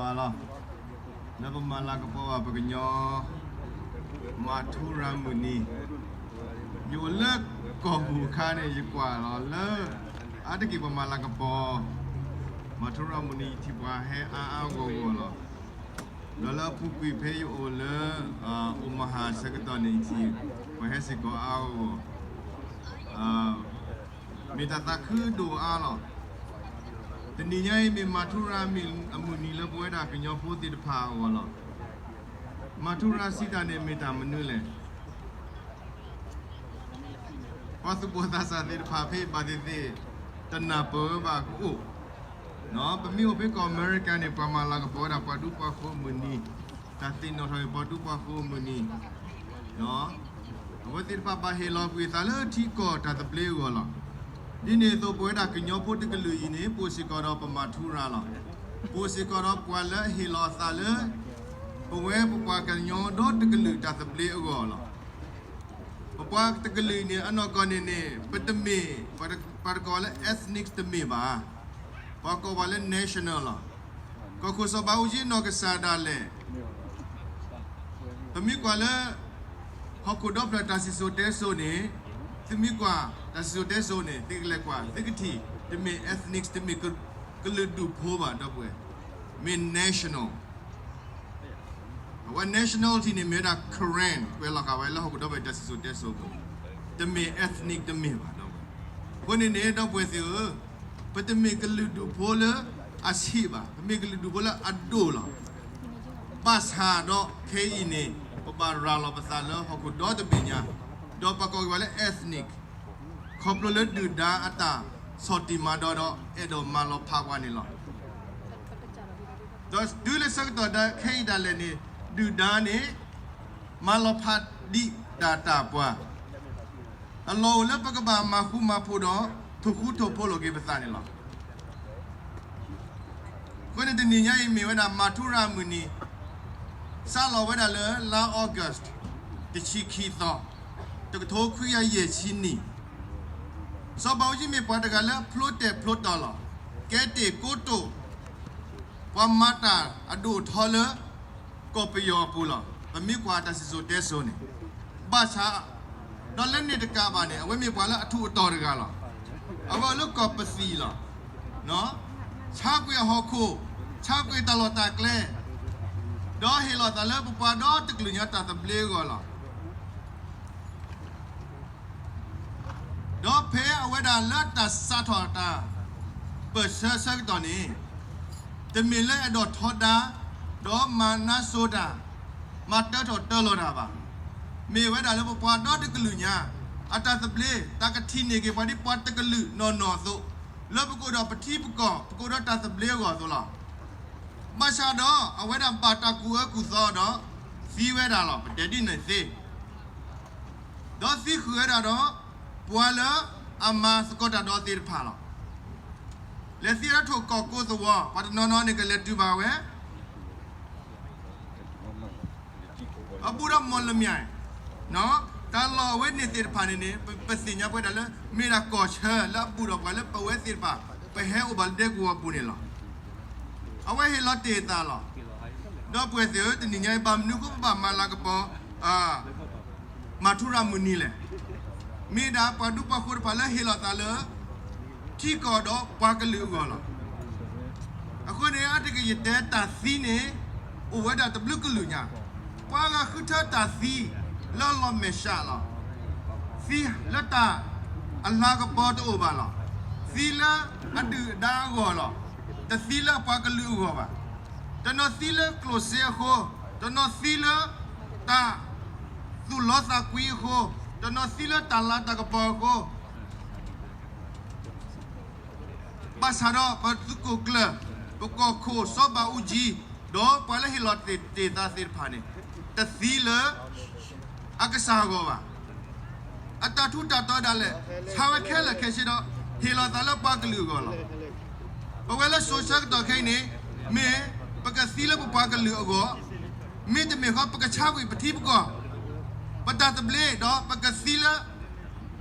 လီၤ, လၢပမၤလၤကပီၤဘၣ်ပကညီ မၤထူရၤမုၢ်နံၤ, ယအိၣ်လၢကီၢ်ပူၤအခါန့ၣ် ယကွၢ်လီၤလၢ အါတက့ၢ်ပှၤမၤလၤကပီၤ မၤထူရၤမုၢ်နံၤ ယထံၣ်ပှၤဟဲအါအါဂီၢ်ဂီၢ်လီၤ. ဒီးလၢအပူၤကွံာ်ဖဲယအိၣ်လၢ Omaha ဆၢကတီၢ်န့ၣ် ယထံၣ်ပှၤဟဲစ့ၢ်ကီးအါအါဂီၢ်ဂီၢ် မ့ၢ်တၢ်သးခုဒိၣ်အါလီၤ. တနံၤညါအံၤ မ့ၢ်မၤထူရၤမုၢ်နံၤလၢပဝဲဒၣ်ကညီဖိသ့ၣ်တဖၣ်အဂီၢ်လီၤ. မၤထူရၤစံးတၢ်န့ၣ်မ့ၢ်တၢ်မနုၤလဲၣ်. ပှၤသူၣ်ဘီၣ်သးစၢ်သ့ၣ်တဖၣ်ဖဲဘၣ်သ့ၣ်သ့ၣ် တနၢ်ပၢၢ်ဘၣ်ကအိၣ် ပမ့ၢ်အိၣ်ဖဲကီၢ်အမဲရကၤန့ၣ် ပှၤမၤလၤကပီၤဝဲဒၣ်ပှၤဒူပှၤယိၤမုၢ်နံၤ, တၢ်သ့ၣ်နီၣ်ထီၣ်အံၤပှၤဒူပှၤယိၤမုၢ်နံၤ, အဝဲသ့ၣ်တဖၣ်ဘၣ်ဟ့ၣ်လီၤကွံာ်အသးလၢထံကီၢ်တၢ်သဘျ့အဂီၢ်လီၤ. ဒ်န့ၣ်အသိးပဝဲဒၣ်ကညီဖိတကလုာ်အံၤန့ၣ် ပအိၣ်စ့ၢ်ကီးဒီးပမၤထူရၤလီၤ. ပအိၣ်စ့ၢ်ကီးဒီးပှၤလၢအဟ့ၣ်လီၤအသးလၢ ပဝဲပပှၤကညီဒီတကလုာ်တၢ်သဘျ့အဂီၢ်လီၤ. ပပှၤတကလုာ်အံၤန့ၣ် အနီၢ်ကီၢ်န့ၣ်န့ၣ် ပတမ့ၢ် ပှၤတကိးလၢ ethnic တမ့ၢ်ဘၣ်. ပှၤကိးပှၤလၢ national လီၤ. ကီၢ်ခိၣ်စီၤဘးအူကၠံနီၢ်ကစၢ်ဒၣ်လဲာ် ပမ့ၢ်ကွၢ်လၢ ဟီၣ်ခိၣ်ဒီဖျၢၣ်တၢ်စံၣ်စိၤတဲစိၤန့ၣ် သုမ့ၢ်ကွၢ်တၢ်စံၣ်စိၤတဲစိၤန့ၣ် သုကလဲၤကွၢ် သုကထံၣ် တမ့ၢ် ethnic တမ့ၢ်ကလုာ်ဒူၣ်ဖိဘၣ် ဒီပုၢ်ဝဲၢ်, မ့ၢ် national. အဝဲ nationality န့ၣ်မ့ၢ်ဝဲဒၣ် Karen ကွဲးလီၤဃာ်ဝဲလၢဟီၣ်ခိၣ်ဒီဖျၢၣ်တၢ်စံၣ်စိၤတဲစိၤအပူၤန့ၣ် တမ့ၢ် ethnic တမ့ၢ်ဘၣ် ဒီပုၢ်ဝဲၢ်. အဃိန့ၣ်န့ၣ် ဒီပုၢ်ဝဲၢ်သ့ၣ်ဧၢ, ပတမ့ၢ်ကလုာ်ဒူၣ်ဖိလၢအဆံးဘၣ်, ပမ့ၢ်ကလုာ်ဒူၣ်ဖိလၢအဒိၣ်လီၤ. ဘၣ်ဆၣ်ဒီးခဲအံၤန့ၣ် ပဘၣ်ရၤလီၤပသးလၢဟီၣ်ခိၣ်ဒီတဘ့ၣ်ညါ, ဒီးပှၤကိးက့ၤဝဲလၢ ethnic ခီဖျိလၢဒုၣ်ဒါအတၢ်ဆီၣ်တံၢ်မၤဒီးဒီး အဲၣ်ဒိးမၤလီၤဖးပှၤန့ၣ်လီၤ. ဒီးတုၤလၢဆၢကတီၢ်ဒၣ်ခဲအံၤဒၣ်လဲာ်န့ၣ် ဒုၣ်ဒါန့ၣ် မၤလီၤဖးဒံးဒၣ်တၢ်ပှၤ, အလီၢ်အိၣ်လၢပကဘၣ်မၤဃူမၤဖိးဒီး ထိၣ်ဃူထိၣ်ဖိးလိာ်က့ၤပသးန့ၣ်လီၤ. အဃိန့ၣ်တနံၤညါအံၤမ့ၢ်ဝဲဒၣ်မၤထူရၤမုၢ်နံၤ, စးလီၤဝဲဒၣ်လၢလါ August တဆံခံသီ, တကထိခွံကယၤယဲၢ်ဆံနံၣ်, စီၤဘးအူကၠံမ့ၢ်ပှၤတဂၤလၢဖျိတဲာ်ဖျိတီၤလီၤ. ကဲတ့ၢ်ကိတိာ် ပှၤမၤတၢ်အဒိၣ်အထီလၢ ကီၢ်ပယီၤအပူၤလီၤ. ပမ့ၢ်ကွၢ်တၢ်စံၣ်စိၤတဲစိၤန့ၣ်, ဘၣ်ဆၣ် ဒီးလၢန့ၣ်တကးဘၣ်န့ၣ် အဝဲမ့ၢ်ပှၤလၢအထူးအတီၤတဂၤလီၤ. အဝဲအိၣ်လၢကီၢ်ပသံၣ်လီၤ. ဆါကွံာ်အဟီၣ်ခိၣ်, ဆါကွံာ်တၢ်လီၢ်တၢ်ကျဲ, ဒီးဟ့ၣ်လီၤသးလၢပပှၤဒီတကလုာ်ညါတၢ်သဘျ့အဂီၢ်လီၤ. ဒီးဖဲအဝဲဒၣ်လၢတၢ်စးထီၣ်တၢ်ပၢၢ်ဆၢဆၢကတီၢ်န့ၣ်, တမ့ၢ်လၢအဲၣ်ဒိးထီဒါ, ဒီးမၤနါစိၤတၢ်, မၤတၢထီၣ်တၢလီၤတၢ်ဘၣ်. မ့ၢ်ဝဲဒၣ်လၢပပှၤဒီတကလုာ်ညါ အတၢ်သဘျ့, တၢ်ကထံၣ်န့ၢ်က့ၤပှၤဒ်ပှၤတကလုာ်နီၢ်နီၢ်အသိး, လၢပကအိၣ်ဒီးပထံပကီၢ်, ပကအိၣ်ဒီးတၢ်သဘျ့အဂီၢ်အသိးလီၤ. ဘၣ်ဆၣ်ဒီးအဝဲဒၣ်ဘၣ်တၢ်ကူၣ်အၢကူၣ်သီဒီး သံဝဲဒၣ်လီၤ. ပတဲဒ်န့ၣ်သ့ ဒီးသံဃုာ်ဝဲဒၣ်ဒီး ပှၤလၢအမၤသကိးတၢ်ဒီးသ့ၣ်တဖၣ်လီၤ. လဲၤသံလၢထိၣ်ကီၢ်ကိးသဝီ, ပှၤတနီၤနီၤန့ၣ် ကလဲၤတုၤဘၣ်ဝဲ အဘူးဒီးမီၣ်လမၠဲၣ်, တၢ်လီၢ်အဝဲန့ၣ်သ့ၣ်တဖၣ်န့ၣ်န့ၣ် ပသ့ၣ်ညါပဝဲဒၣ်လၢ မ့ၢ်ဒၣ်ကီၢ်ဆၢလၢအဘူးဒီးပှၤလၢပဝဲသ့ၣ်တဖၣ် ပဟဲအိၣ်ဘၣ်လၢဒဲကဝီၤပူၤန့ၣ်လီၤ. အဝဲဟ့ၣ်လီၤတ့ၢ်အသးလီၤ. ဒီပုၢ်ဝဲၢ်သ့ၣ်ဧၢ, တနံၤညါအံၤ ဘၣ်မနုၤအဃိပဘၣ်မၤလၤကပီၤ မၤထူရၤမုၢ်နံၤလဲၣ်. မ့ၢ်ဒၣ်ပှၤဒူပှၤယိၤတဖၣ်လၢဟ့ၣ်လီၤသးလၢ ထံကီၢ်ဒီးပှၤကလုာ်အဂီၢ်လီၤ. အဃိန့ၣ် အါတက့ၢ်ယတဲတၢ်သံန့ၣ် အိၣ်ဝဲဒၣ်တဘျုးကလုာ်ညါ, ပှၤဂၤဃုထၢတၢ်သံလၢအလီၤမဲာ်ဆှးလီၤ. သံလၢတၢ်အလၤကပီၤတအိၣ်ဘၣ်လီၤ. သံလၢအဒုၣ်အဒါအဂီၢ်လီၤ. တသံလၢအပှၤကလုာ်အဂီၢ်ဘၣ်. တနီၤသံလၢကျိၣ်စ့အဃိ, တနီၤသံလၢ တၢ်သူၣ်လီသးကွံအဃိ, တနီၤသံလၢတၢ်လၤတၢ်ကပီၤအဃိ, ဘၣ်ဆၣ်ဒီးပသုးခိၣ်ကျၢၢ်, ပကီၢ်ခိၣ်စီၤဘးအူကၠံ, ဒီးပှၤလၢဟ့ၣ်လီၤတ့ၢ်တၢ်သ့ၣ်တဖၣ်န့ၣ်, တသံလၢအကစၢ်အဂီၢ်ဘၣ်. အတၢ်ထူးတၢ်တီၤဒၣ်လဲာ် ဆါဝဲခဲလၢာ်ခဲဆ့ဒီး ဟ့ၣ်လီၤသးလၢပှၤကလုာ်အဂီၢ်လီၤ. ပဝဲလၢစိၤဆၢကတီၢ်ခဲအံၤန့ၣ်, မ့ၢ်ပကသံလၢပပှၤကလုာ်အဂီၢ်, မ့တမ့ၢ်ဃီ ပကဆါကွံာ်ပထံပကီၢ်, ပတၢ်သဘျ့ဒီးပကသံလၢ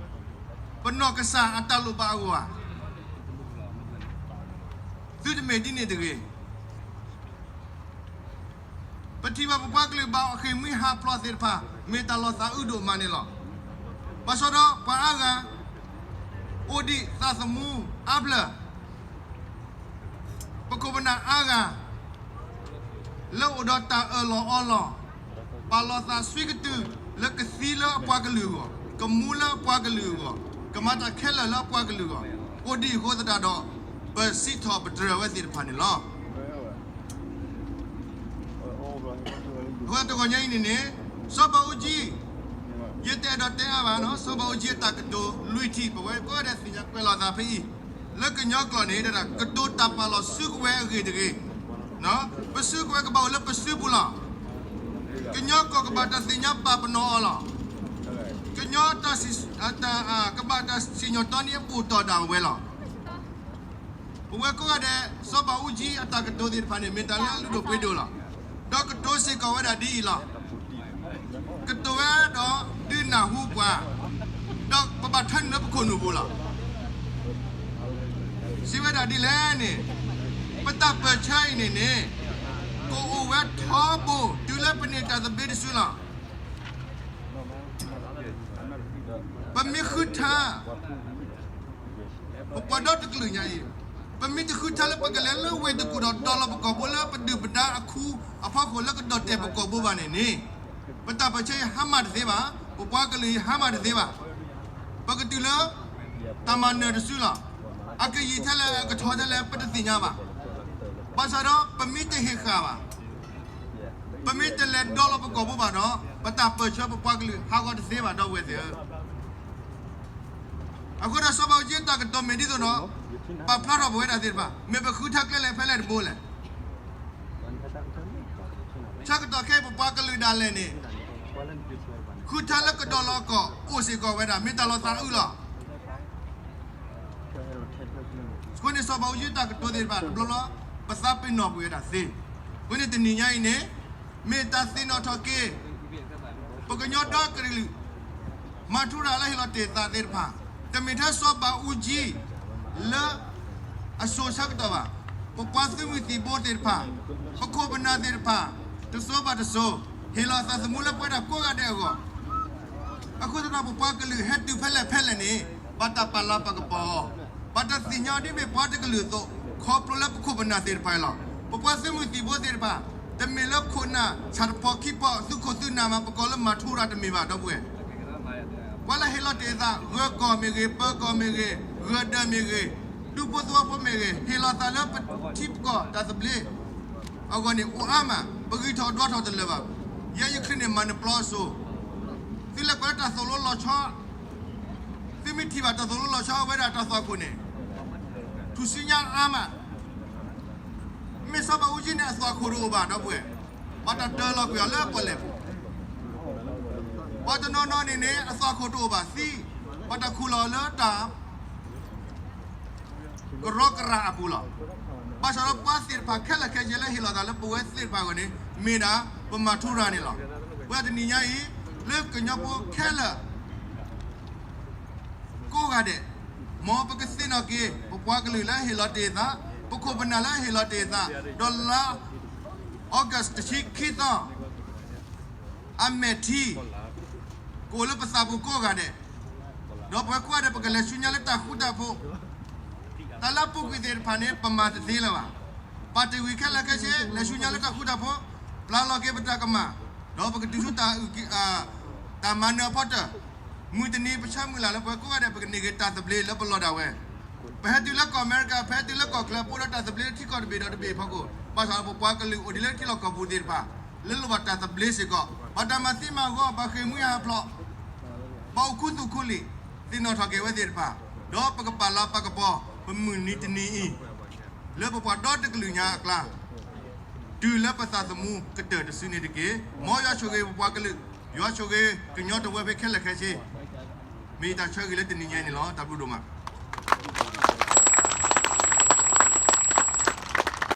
ပနီၢ်ကစၢ်အတၢ်လိၣ်ဘၣ်အဂီၢ်ဧါ. သုတမ့ၢ်ဒ်န့ၣ်တဂ့ၤ. ပထံၣ်ဘၣ်ပပှၤကလုာ်ဘၣ်အဃ့ၢ်မှံဟးဖျိးသ့ၣ်တဖၣ် မ့ၢ်တၢ်လီၤသးအုးဒိၣ်မးန့ၣ်လီၤ. ဘၣ်ဆၣ်ဒီးပှၤအါဂၤ အိၣ်ဒံးသးသမူအါဖျၢၣ် ပခိၣ်ပနၢ်အါဂၤ လၢအိၣ်ဒီးတၢ်အၢၣ်လီၤအီလီၤ, ပာ်လီၤသးဆှံကတုာ်လၢကသံလၢအပှၤကလုာ်အဂီၢ်, ကမူလၢအပှၤကလုာ်အဂီၢ်, ကမၤတၢ်ခဲလၢာ်လၢအပှၤကလုာ်အဂီၢ်, အိၣ်ဒံးအဃိသတးဒီး ပစံးထီၣ်ပတြၢၤဝဲသ့ၣ်တဖၣ်န့ၣ်လီၤ. အဃိတဂီၢ်ညါအံၤန့ၣ်န့ၣ် စီၤဘးအူကၠံ ယတအဲၣ်ဒိးတဲအါဘၣ်နီၤ, စီၤဘးအူကၠံအတၢ်ကတိၤလွံၢ်ထံၣ် ပဝဲကိးဂၤဒဲးသ့ၣ်ညါကွဲးလီၤသးဖဲအံၤ, လၢကညီကျိာ်န့ၣ် တဲဒၣ်ကတိၤတၢ်ပာ်လီၤစုကဝဲၤအဂ့ၢ်တဂ့ၤ, ပစုကဝဲၤကဘၣ်အိၣ်လၢပစုပူၤလီၤ. ကညီကီၢ်ကဘၣ်တၢ်သ့ၣ်ညါပာ်ပနီၣ်အီၤလီၤ. ကညီတၢ်စံၣ်, ကဘၣ်တၢ်စံၣ်ညီၣ်တီနံအဘူၣ်တီၢ်ဒၣ်ဝဲလီၤ. ပဝဲကိးဂၤဒဲး စီၤဘးအူကၠံအတၢ်ကတိၤသ့ၣ်တဖၣ်န့ၣ် မ့ၢ်တၢ်လၢအလုၢ်ဒိၣ်ပှ့ၤဒိၣ်လီၤ. ဒီးကတိၤစ့ၢ်ကီးဝဲဒၣ်ဒ်အံၤလီၤ. ကတိၤဝဲဒီးဒုးနၢ်ဟူပှၤ, ဒီးပဘၣ်ထၢနုာ်လၢပခိၣ်နူာ်ပူၤလီၤ. စံးဝဲဒၣ်ဒ်လဲၣ်န့ၣ်, ပတၢ်ပၢၢ်ဆၢအံၤန့ၣ်န့ၣ် ကအိၣ်ဝဲထီဘိတုၤလၢပန့ၢ်တၢ်သဘျ့တစုလီၤ. ပမ့ၢ်ဃုထၢ ပပှၤဒီတကလုာ်ညါအံၤ, ပမ့ၢ်တဃုထၢလၢပကလဲၤလၢဝ့ၢ်တကူၣ်ဒီး ဒီလီၤပကီၢ်ဖိလၢပဒုၣ်ပဒါအခူအဖီခိၣ်လၢကဒီၣ်တဲာ်ပကီၢ်ဖိဘၣ်န့ၣ်န့ၣ်, ပတၢ်ပၢၢ်ဆၢအံၤဟါမၢ်တသ့ဘၣ်, ပပှၤကလုာ်အံၤဟါမၢ်တသ့ဘၣ်. ပကတုၤလၢတၢ်မၤနၢၤတစုလီၤ. အကယံာ်ထဲလဲၣ် အကထီထဲလဲၣ် ပတသ့ၣ်ညါဘၣ်. ဘၣ်ဆၣ်ဒီးပမ့ၢ်တဟ့ၣ်ဃာ်ဘၣ် ပမ့ၢ်တလဲၤဒီလီၤပကီၢ်ဖိဘၣ်ဒီး ပတၢ်ပၢၢ်ဆၢပပှၤကလုာ်ဟးဂီၤတသ့ဘၣ် ဒီပုၢ်ဝဲၢ်သ့ၣ်ဧၢ. အဃိဒီးစီၤဘးအူကၠံအတၢ်ကတိၤမ့ၢ်ဒ်သိးဒီး ပာ်ဖျါထီၣ်ပဝဲဒၣ်သ့ၣ်တဖၣ် မ့ၢ်ပဃုထၢကျဲလဲၣ်ဖဲလဲၣ်တဘိလဲၣ်. ဆၢကတီၢ်ခဲအံၤ ပပှၤကလုာ်ဒၣ်လဲာ်န့ၣ် ဃုထၢလၢကဒီလီၤကီၢ်အိၣ်စ့ၢ်ကီးဝဲဒၣ် မ့ၢ်တၢ်လီၤသးအုးလီၤ. အဃိန့ၣ် စီၤဘးအူကၠံအတၢ်ကတိၤသ့ၣ်တဖၣ်တဘျီလီၤ ပသးပ့ၤနီၣ်ကွံာ်ဝဲဒၣ်သ့. အဃိန့ၣ်တနံၤညါအံၤန့ၣ် မ့ၢ်တၢ်သ့ၣ်နီၣ်ထီၣ်က့ၤ ပကညီဒီကလုာ် မၤထူရၤလၢဟ့ၣ်လီၤတ့ၢ်သးသ့ၣ်တဖၣ် တမ့ၢ်ထဲစီၤဘးအူကၠံ လၢအစိၤဆၢကတီၢ်ဘၣ်. ပပှၤသုးမုၢ်သံၣ်ဘိသ့ၣ်တဖၣ် ပခိၣ်ပနၢ်သ့ၣ်တဖၣ် တစိၤဘၣ်တစိၤ ဟ့ၣ်လီၤသးသမူလၢပဝဲဒၣ်ကိးဂၤဒဲးအဂီၢ်. အဃိသတးဒီး ပပှၤကလုာ်ဟဲတုၤဖဲလဲၣ်ဖဲလဲၣ်န့ၣ် ဘၣ်တၢ်ပာ်လၤပာ်ကပီၤအီၤ, ဘၣ်တၢ်သ့ၣ်ညါအီၤဒ်မ့ၢ်ပှၤတကလုာ်အသိး ခီဖျိလၢပခိၣ်ပနၢ်သ့ၣ်တဖၣ်အံၤလီၤ. ပပှၤသုးမုၢ်သံၣ်ဘိသ့ၣ်တဖၣ် တမ့ၢ်လၢခိၣ်နၢ်ဆၣ်တဖီခံဖီ သုးခိၣ်သုးနၢ်မး ပကိးလၢမၤထူရၤတမ့ၢ်ဘၣ် ဒီပုၢ်ဝဲၢ်. ပှၤလၢဟ့ၣ်လီၤတ့ၢ်အသး ဂၢၤကီၢ်မ့ၢ်ဂ့ၤ, ပၢၤကီၢ်မ့ၢ်ဂ့ၤ, ဂၢၤဒၢးမ့ၢ်ဂ့ၤ, ဒူဖိသဝီဖိမ့ၢ်ဂ့ၤ, ဟ့ၣ်လီၤသးလၢပထံပကီၢ်တၢ်သဘျ့အဂီၢ်န့ၣ် အိၣ်အါမး, ပဂံၢ်ထီၣ်ဒွးထီၣ်တလၢာ်ဘၣ်. ယဲယချံန့ၣ် မၤနၢၤပျီအစိၤ, သုလဲၤကွၢ်လၢတၢ်သိၣ်လိလီၤဆီ, သုမ့ၢ်ထံၣ်ဘၣ်တၢ်သိၣ်လိလီၤဆီဝဲဒၣ်တၢ်သွၣ်ခိၣ်န့ၣ်, ထူၣ်စုညါအါမး. မ့ၢ်စီၤဘးအူကၠံန့ၣ် အသွၣ်ခိၣ်တအိၣ်ဘၣ် ဒီပုၢ်ဝဲၢ်, ဘၣ်တၢ်တၢလီၤကွံာ်အီၤလၢပီၣ်လဲၣ်ပူၤ. ပှၤတနီၤနီၤန့ၣ်န့ၣ် အသွၣ်ခိၣ်တအိၣ်ဘၣ်သံ, ဘၣ်တၢ်ခူၣ်လီၤလၢတၢ် ကရီကရၤအပူၤလီၤ. ဘၣ်ဆၣ်ဒီးပှၤသ့ၣ်တဖၣ်ခဲလၢာ်ခဲဆ့လၢဟ့ၣ်လီၤသးလၢပဝဲသ့ၣ်တဖၣ်အဂီၢ်န့ၣ် မ့ၢ်ဒၣ်ပမၤထူရၤန့ၣ်လီၤ. ပဝဲတနံၤညါအံၤ လၢကညီဖိခဲလၢာ် ကိးဂၤဒဲး, မ်ပကသ့ၣ်နီၣ်က့ၤ ပပှၤကလုာ်လၢဟ့ၣ်လီၤတ့ၢ်အသး, ပခိၣ်ပနၢ်လၢဟ့ၣ်လီၤတ့ၢ်အသး, ဒီးလါ August တဆံခံသီ အမဲာ်ထံ ကအိၣ်လၢပသးပူၤကိးဂၤဒဲး, ဒီးပဝဲကိးဂၤဒဲး ပကလဲၤဆူညါလၢတၢ်ဃူတၢ်ဖိး, တၢ်လၢအပူၤကွံာ်သ့ၣ်တဖၣ်န့ၣ် ပမၤတသ့လၢၤဘၣ်. ပာ်တ့ၢ်ဝံၤခဲလၢာ်ခဲဆ့ လဲၤဆူညါလၢတၢ်ဃူတၢ်ဖိး, ပျၢ်လီၤက့ၤပတၢ်ကမၣ်, ဒီးပကတုၤဆူတၢ်အုၣ်က့ၤ တၢ်မၤနၢၤအဖီတၢၢ်, မုၢ်တနံၤပဆၢမုၢ်လၢ်လၢပဝဲကိးဂၤဒဲး ပကန့ၢ်က့ၤတၢ်သဘျ့လၢပလီၢ်ဒၣ်ဝဲ. ပဟဲတုၤလၢကီၢ်အမဲရကၤ, ပဟဲတုၤလၢကီၢ်ချၢ ပအိၣ်ဒီးတၢ်သဘျ့လၢထံကီၢ်တဘ့ၣ်ဒီးတဘ့ၣ်အဖီခိၣ်, ဘၣ်ဆၣ်ဒီးပပှၤကလုာ်အိၣ်ဒံးလၢထံလီၢ်ကီၢ်ပူၤသ့ၣ်တဖၣ် လၢလိၣ်ဘၣ်တၢ်သဘျ့စ့ၢ်ကီး, ဘၣ်တၢ်မၤသံမၤဂီၤ, ဘၣ်ဃ့ၢ်မှံဟးဖျိး, ဘၣ်အိၣ်ခူသူၣ်ခူလံာ်, သ့ၣ်နီၣ်ထီၣ်က့ၤဝဲသ့ၣ်တဖၣ်, ဒီးပကပာ်လၤပာ်ကပီၤ ပမုၢ်နံၤတနံၤအံၤ လၢပပှၤဒီတကလုာ်ညါအကျါ, တုၤလၢပသးသမူကတၢၢ်တစုန့ၣ်တက့ၢ်. မ်ယွၤဆိၣ်ဂ့ၤပပှၤကလုာ်, ယွၤဆိၣ်ဂ့ၤကညီတဝၢဖဲခဲလၢာ်ခဲဆ့, မ့ၢ်ယတၢ်ဆၢဂ့ၤလၢတနံၤညါအံၤန့ၣ်လီၤ. တၢ်ဘျုးဒိၣ်မး.